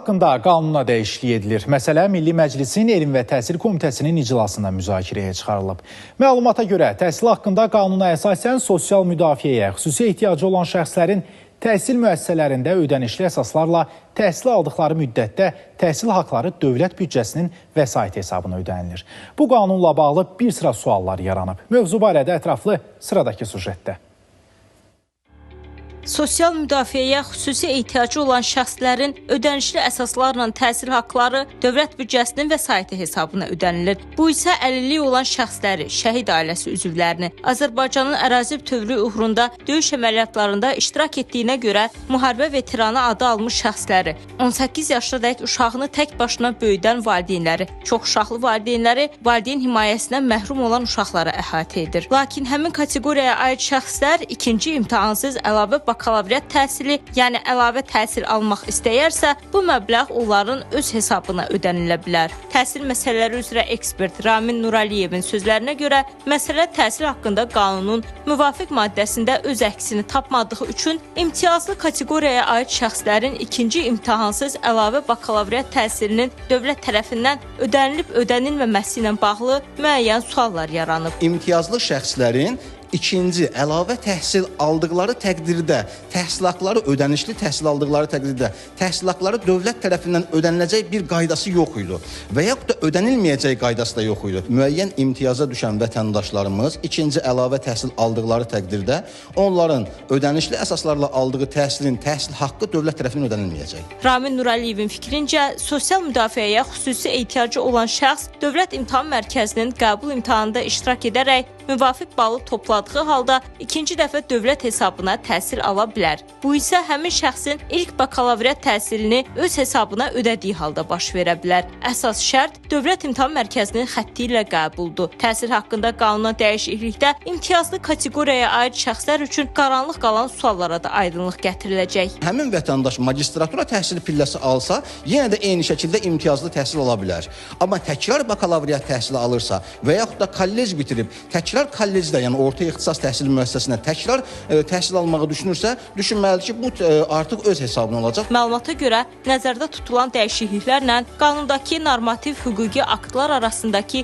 Haqqında qanuna dəyişiklik edilir. Məsələ Milli Məclisin Elm və Təhsil Komitəsinin iclasında müzakirəyə çıxarılıb. Məlumata görə, təhsil haqqında qanuna əsasən sosial müdafiəyə, xüsusi ehtiyacı olan şəxslərin təhsil müəssisələrində ödənişli əsaslarla təhsil aldıqları müddətdə təhsil haqları dövlət büdcəsinin vəsaiti hesabına ödənilir. Bu qanunla bağlı bir sıra suallar yaranıb. Mövzu barədə ətraflı sıradakı sujetdə. Sosial müdafiəyə xüsusi ehtiyacı olan şəxslərin ödənişli əsaslarla təhsil haqları dövlət büdcəsinin vəsaiti hesabına ödənilir. Bu isə əlilliyi olan şəxsləri, şəhid ailəsi üzvlərini, Azərbaycanın ərazi bütövlüyü uğrunda döyüş əməliyyatlarında iştirak etdiyinə görə müharibə veteranı adı almış şəxsləri, 18 yaşına dək uşağını tək başına böyüdən valideynləri, çox uşaqlı valideynləri, valideyn himayəsindən məhrum olan uşaqları əhatə edir. Lakin həmin kateqoriyaya aid şəxslər ikinci imtahansız əlavə bakalavriat təhsili, yəni əlavə təhsil almaq istəyərsə, bu məbləğ onların öz hesabına ödənilə bilər. Təhsil məsələləri üzrə ekspert Ramin Nuraliyevin sözlərinə görə, məsələ təhsil haqqında qanunun müvafiq maddəsində öz əksini tapmadığı üçün imtiyazlı kateqoriyaya aid şəxslərin ikinci imtahansız əlavə bakalavriat təhsilinin dövlət tərəfindən ödənilib ödənilməməsi ilə bağlı müəyyən suallar yaranıb. İmtiyazlı şəxslərin ikinci əlavə təhsil aldıqları təqdirdə, təhsil haqları ödənişli təhsil aldıqları təqdirdə, təhsil haqları dövlət tərəfindən ödəniləcək bir qaydası yox idi və yaxud da ödənilməyəcək qaydası da yox idi. Müəyyən imtiyaza düşən vətəndaşlarımız ikinci əlavə təhsil aldıqları təqdirdə onların ödənişli əsaslarla aldığı təhsilin təhsil haqqı dövlət tərəfindən ödənilməyəcək. Ramin Nuraliyevin fikrincə, sosial müdafiəyə xüsusi ehtiyacı olan şəxs Dövlət İmtahan Mərkəzinin qəbul imtahanında iştirak edərək müvafiq balı topladığı halda ikinci dəfə dövlət hesabına təhsil ala bilər. Bu isə həmin şəxsin ilk bakalavriat təhsilini öz hesabına ödədiyi halda baş verə bilər. Əsas şərt Dövlət İmtahan Mərkəzinin xətti ilə qəbuldur. Təhsil haqqında qanuna dəyişiklikdə imtiyazlı kateqoriyaya aid şəxslər üçün qaranlıq qalan suallara da aydınlıq gətiriləcək. Həmin vətəndaş magistratura təhsil pilləsi alsa, yenə də eyni şəkildə imtiyazlı təhsil ala bilər. Amma təkrar bakalavriat təhsili alırsa və yaxud da kollec bitirib, təkrar kollecdə, yəni orta ixtisas təhsil müəssisəsində təkrar təhsil almağı düşünürsə, düşünməlidir ki, bu artıq öz hesabına olacaq. Məlumata görə, nəzərdə tutulan dəyişikliklərlə qanundakı normativ hüquqi aktlar arasındakı